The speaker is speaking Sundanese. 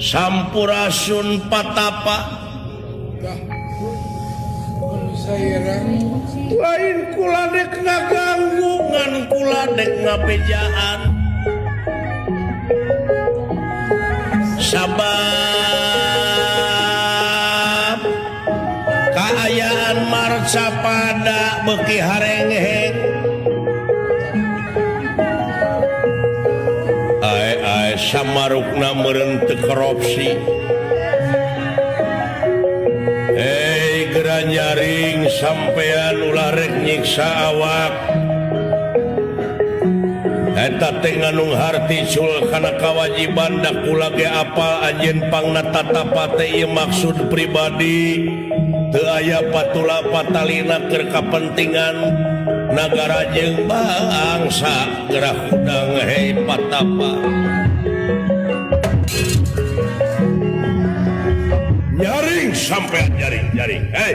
Sampurasun, Patapa. Lain kula dek ngaganggu, ngan kula dek ngabejaan, sabab kaayaan marcapada beuki harengheng. Ae ae, samarukna meureun teu korupsi. Hei, gera nyaring sampean, ulah rek nyiksa awak. Eta teh ngandung harti cul kana kawajiban. Da kula ge apal anjeun pangna tatapa teh ieu maksud pribadi, teu aya patula patalina keur kapentingan nagara jeung bangsa. Gerah hudang, hei Patapa. Nyaring sampean, nyaring, nyaring, hei.